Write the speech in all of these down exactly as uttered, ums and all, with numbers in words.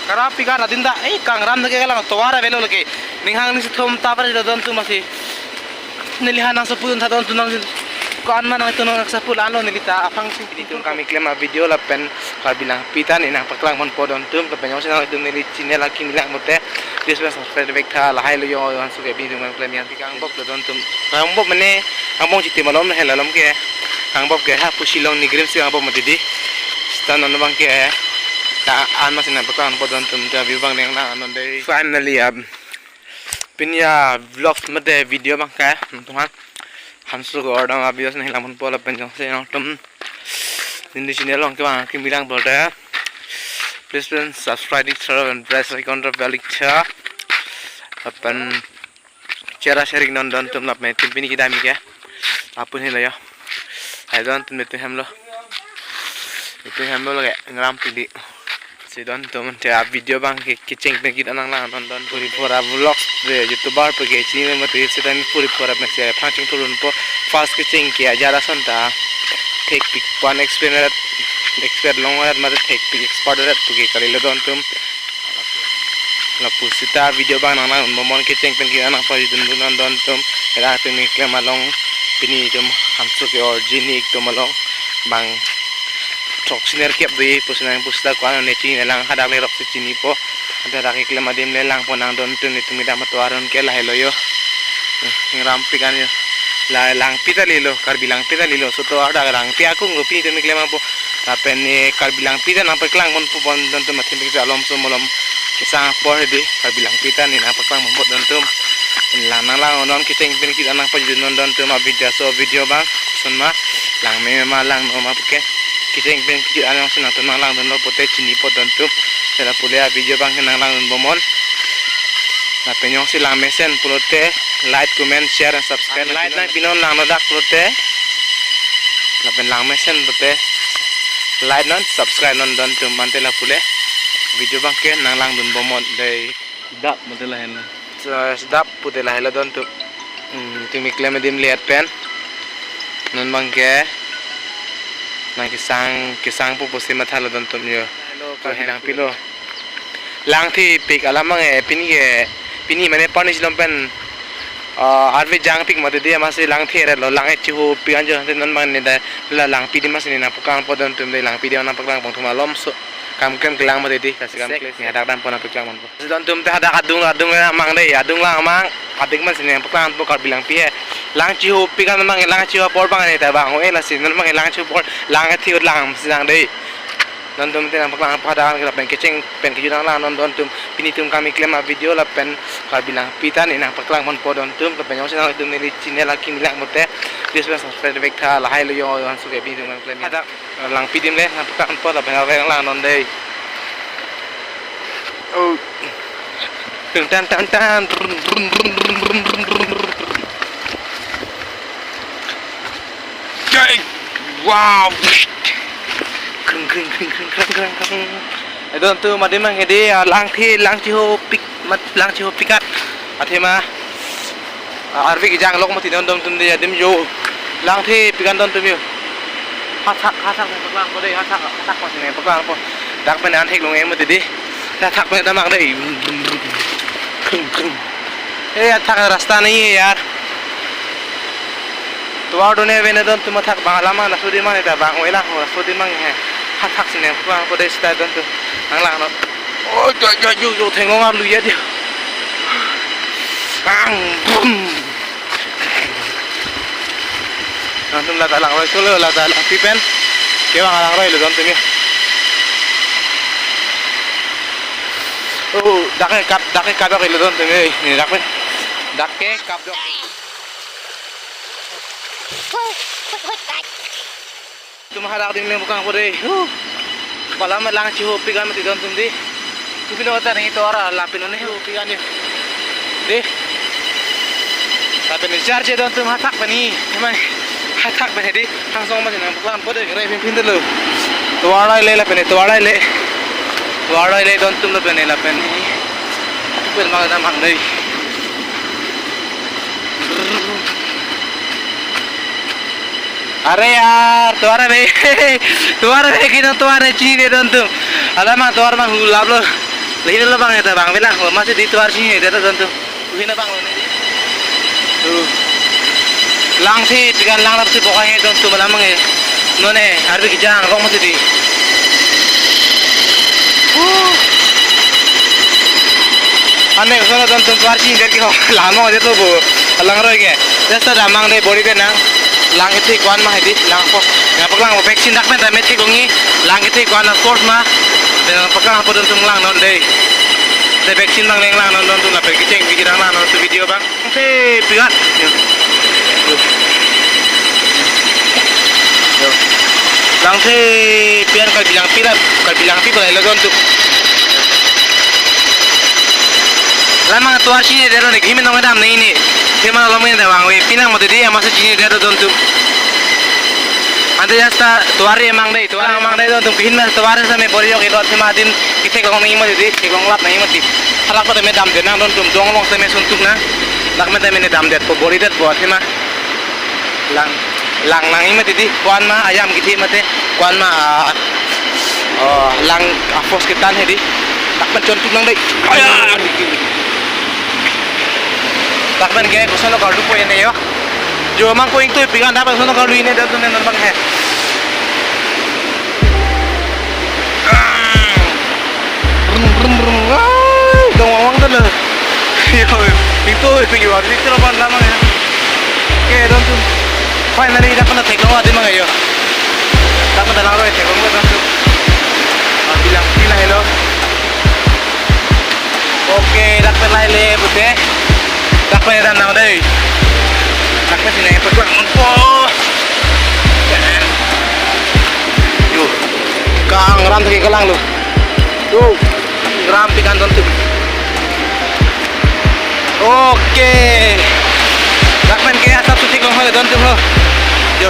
Kara pikan adin ta, eh, kangram ta ke kalang tovar avelo lake. Ninghang ning sethom ta pare don tum asi. Neli ha nangsopu dun tha don tum nang. Ko-an ma nangtum nang sapu lanlo neli ta aphrangsi. Nelitum kami keklem avideo lapen Karbi Langpi ta ne nangpaklang ponpo don tum, lapen jongsi nangtum neli channel akimi lang pote, please subscribe vek tha, lahai lo yo, yo hansu ke bi tum keklem yang. Kangbop lo don tum. Kangbop mane, kangbong chiti malom he lalom ke. Kangbop ke ha pusi long nigrim si kangbop mati di. Seta non bang ke, ta an masi nangpaklang po don tum ta view bang neng na non dei. Finally, ab, pini avlogs mate video bang ke, nangtum han. Hansu ko-an avideo si nanglang ponpo lapen jongsi nangtum neli channel along kevang kimi lang pote, please, please subscribe it, share and press icon to bell it, lapen share sharing non don tum lapen nelitum pini kedam ke. Apun helo yo. Hai don tum nelitum hem lo. Nelitum hem lo lake ngram pidi. Si don tum te avideo bang ke kecheng pen kit-an nanglang non don. Puri pura vlogs de YouTuber pe ke chini mati seta puri pura mesi aphrang chingthurun po. First kecheng ke ajara son ta thekpik pan expert rat, expert long rat mate thekpik expert rat pu ke kalilo don tum. Lapu seta video bang nanglang bomnon, kecheng pen kit-an nangpajutdun dun non don tum. Era tum keklem along pini tum hansu ke origin ik tum along bang throksi nerkep dei pusi nang pusi ta ko-an ne chini lang hadak lerok si chinipo. Ante dak keklem adim le langpo nang don tum, nelitum kedam atovar un ke lahelo yo. Eh, ngram pikan yo. La Langpi ta lelo, Karbi Langpi ta lelo. So tovar dak Langpi akung lo pini tum keklem apo. Lapen ne Karbi Langpi ta nangpaklang ponpo bon don tum athim pik alom so molom kesang apor hedi Karbi Langpi ta ne nangpaklang ponpo don tum. Lang nanglang non kecheng pen kit-an nangpajutdun non don tum avideo so video bang. Koson ma langme ma langno ma puke. Kecheng pen kit-an nang si nangtum nanglang dunlo pote chinipo don tum. Seta pule avideo bang ke nanglang dun bomnon. Lapen jongsi langmesen pulote like, comment, share and subscribe. Like nangpinon langno dak pulote. Lapen langmesen pulote like non subscribe non don tum ante la pule video bang ke nanglang dun bomnon dei. Dap mate lahen. So, dap pute lahelo don tum. Hmm, nelitum keklem adim le-at pen. Non bang ke nang kesang, kesang pu pusi mathalo don tum yo. Hello, Karbi Langpi lo. Langthepik alam bang e, pini ke, pini mane parni silom pen, ah, arve jangpik mati di, amatsi langthe ret lo, lang e chihopik anjo, ante non bang ne da, la Langpi di amatsi ne nangpaklang po don tum dei, Langpi di nangpaklang pon tum alom so, kam klem kelang mati di, kasi kam klem, ne hadak dampo nangpaklang ponpo. Don tum te hadak adung, adung lang mang dei, adung lang mang, adik amatsi ne nangpaklang po Karbi Langpi he. Lang chihopik an mang, lang chiho apor bang ne ta bang, o e lasi, non bang lang chiho apor, lang e thiut lang si lang dei. Don tum te nangpaklang pada an kira pen kecheng pen kejut nanglang non don tum pini tum kami keklem avideo lapen Karbi Langpi ta ne nangpaklang ponpo don tum lapen jongsi nangtum neli channel akimi lang pote please subscribe vek tha lahai lo yo hansu ke pini tum nangkeklem hadak Langpi adim le nangpaklang ponpo lapen ave nanglang non dei. Oh. Tung tan tan tan. Jai. Wow. Kring kring kring kring kring kring kring. Eh, don tum adim mang hedi, ah, langthe, lang chihopik, mat, lang chihopik at. Athema, ah, arve kejang lok mati don don tum dei adim yo. Langthepik an don tum yo. Hathak, hathak nangpaklang po dei, hathak, hathak amatsi nangpaklang po. Dak pen an theklong e mati di. Hathak pen damang dei. Kring kring. Eh, athak rasta nahi hai yaar. Tovar done avena don tum athak bang alam bang laso adim mang ne ta bang o e lang laso adim mang he. Hathak si nangpaklang po dei seta don tum. Nanglang non. Oh, jo jo jo jo theklong arlu ya dia. Bang bum. Nangtum lata langroi solo, lata Langpi pen. Kevang alangroi lo don tum ya. Oh, dak ke kap, dak ke kap lo don tum ya. Ne dak pen. Dak ke kap dok. Tum hadak adim le bukang po dei. Huh. Pala ma lang chihopik an mati don tum dei. Kupino ta nangji tovar alapin ne hopik an dei. Dei. Tapi ne charge don tum hathak pen ni. Emang hathak pen dei. Hangsong amatsi nangpaklang po dei. Rai pin pin dolo. Tovar le lapen ne tovar le. Tovar le don tum lapen ne lapen ne. Pen mang damang dei. Are yaar, tovar ave, tovar ave, kino tovar ave, chinine don tum. Alam mang tovar mang hulap lo. Lahin lo bang eta bang belang, masi di tovar chinine det dontum. Lahin abang lo ne. Tuh. Langthe pikan lang rap si bokai he dontum alam nge. Non ne, arve kejang rong masi di. Huh. Ane koson dontum tovar chinine det ke ho. Lam nge det lo bo. Alang roi ke. Jasta damnang dei bor-i det nang. Lang kethe ko-an ma hedi, lang po. Nangpaklang po vaccine dak pen ta methek ong-i. Lang kethe ko-an a force ma. Nangpaklang po dontum langnon dei. Te vaccine abang leng langnon dontum lapen kecheng video abang langnon, tu video abang. Te pian. Yo. Yo. Yo. Langthe pian Karbi Langpi la, Karbi Langpi balai lo dontum. Lamang tovar chinine det lo ne, kimi nong dam ne ini. Thema lo mene vangve, pinang mati di, masi chinine det dontum. Ante jasta tovar emang dei, tovar emang dei dontum, kihin ma tovar sa me bor-i yok ilot thema adim, kethek long nangji mati di, theklong lap nangji mati. Halak pa tame damdet nang dontum, dong along tame suntuk nang. Lak pen tame ne damdet po, bor-i det po, thema. Lang, lang nangji mati di, ko-an ma, ayam kethe mati, ko-an ma, ah, oh, lang a force ketan hedi. Dak pen chontuk nang dei. Aya! Dak pen ke, koson lo kardu po ene yo. Jo mang ko ingtui pikan dak pen koson lo kardu ine dan tunen nang bang he. Rum, rum, rum. Ai, dong wang wang ta lo. Yo, itu, itu juga. Itu lo pan lama ya. Oke, dontum. Finally, dak pen theklong adim abang yo. Dak pen lang roi theklong dontum. Ah, bilang, bilang hello. Oke, dak pen lahai le pute. Dak pen damnang dei. Dak pen sini peklang po. Yo. Kang ram thek kelang lo. Yo. Ram pikan dontum. Oke. Dak pen ke asap sutik long hole dontum ho. Yo.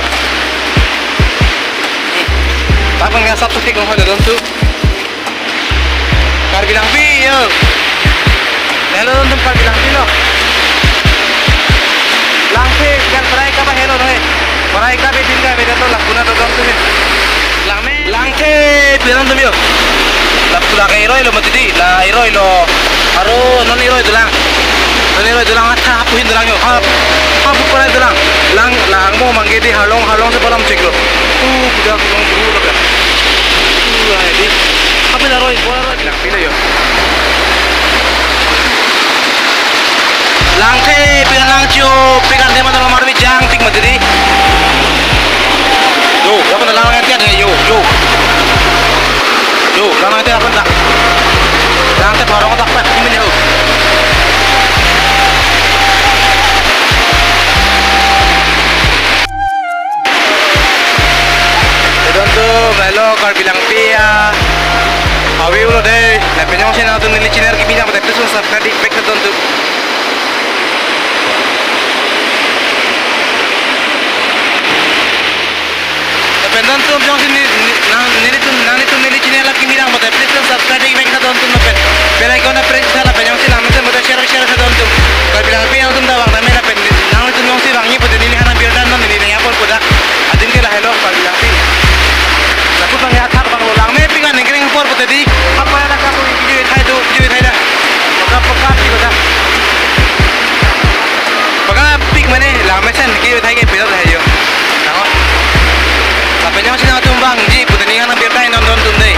Dak pen ke asap sutik long hole dontum. Karbi Langpi, yo. Lahelo dontum Karbi Langpi lo. Langthe, kan perai kaba helo noi. Perai kabe din kabe dato lakuna to dontum he. Langme. Langthe, pian dontum yo. Lapu la ke iroi lo mati di, la iroi lo. Aro non iroi dolang. Non iroi dolang atha hapu hin dolang yo. Hap, hapu perai dolang. Lang, lang mo mangge di halong, halong si palam chiklo. Uh, budak long buru lo kan. Uh, ai di. Hapu la roi, bora roi. Langpi lo yo. Langthe, pian lang chio, pian tema dalam arvi jangpik mati di. Yo, apa dalam yang tiada yo, yo. Yo, lang nang tiada apa tak? Lang te parong tak pet, ini yo. Dontum, lahelo Karbi Langpi a. Awi ulo dei, lapen jongsi nangtum neli channel kimi nang pate please subscribe back dontum. Lapen dontum jongsi ni, ni, nang, nelitum, nanglitum neli channel kimi nang pate please subscribe back dontum lapen bell icon press tha lapen jongsi nang nonton pate share, share tha dontum. Karbi Langpi nangtum ta vang tame lapen nanglitum jongsi vangji pute neli hana birta non neli nangji apor pudak. Adim ke lahelo Karbi Langpi. Lapu bang ya thak bang lo langme pikan nengkring apor pute di. Apa ya kap video thai do, video thai da. Paka paka pi kota. Paka pik mane langme sen video thai ke pilo da yo. Nango. Lapen jongsi nangtum vangji pute neli hana birta non dontum dei.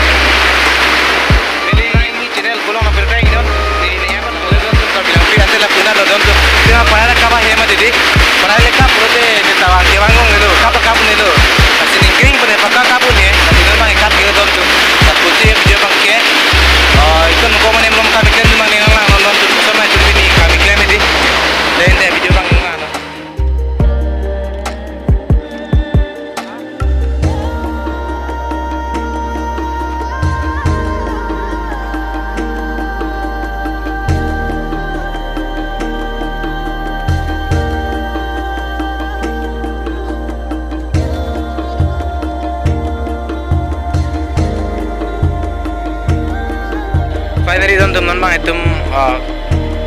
Neli channel bolong na birta non. Neli nangji apor. Karbi Langpi ante lapu na lo dontum. Dia perai kaba he mati di. Perai le kap lo te, te tawa ke bang ong lo, kap kap ne lo. Asi nengkring pune paka kap ne, asi non bang kap ke dontum. Lapu si video bang ke. Oh, ikon ko mane mlom kami klem bang ne lang non dontum. Sama cuma ini kami klem di. Dei dei video bang lang non. Finally, dontum non bang itum, ah,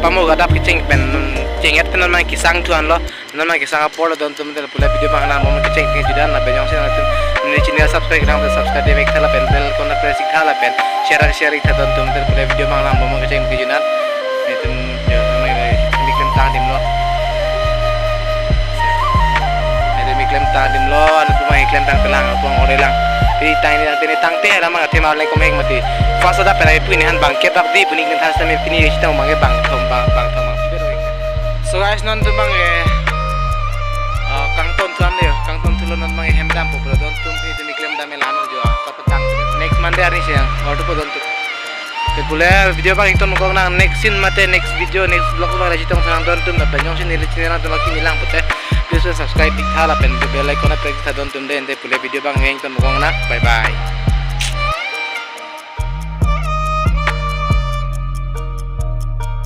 pamuk adap kecheng pen, cheng-et pen non bang kesang thuan lo. Non bang kesang apor lo dontum tel pula video bang nang mom kecheng kecheng judan lapen jongsi nangtum neli channel subscribe nang subscribe dei vek tha lapen bell icon press ik tha lapen share share ik tha dontum tel pula video bang nang Tang adim lo, anu tum bang klem tangte lang, tum bang ore lang. Pini tang ini tangte ini tangte alam bang athema leng komeng mati. First ada pernah ipu ini han bang kebak di, puni ning than sami pini isi tang bang bang thom bang bang thom bang. So guys, non tum bang eh, ah, kangton thu-an le, kangton thulo non bang eh, hem dampo, bro, don tum pini tum klem dam elan jo, ah, patang next Monday arni siang, or tu po don tum. Te pule video bang ington mukong nang next scene mate next video, next vlog bang lagi tong sang don tum, lapen jongsi neli channel tum bang kimi lang pute, please subscribe dik tha lapen bell icon a press tha don tum de, te pule video bang ington mukong nang, bye bye.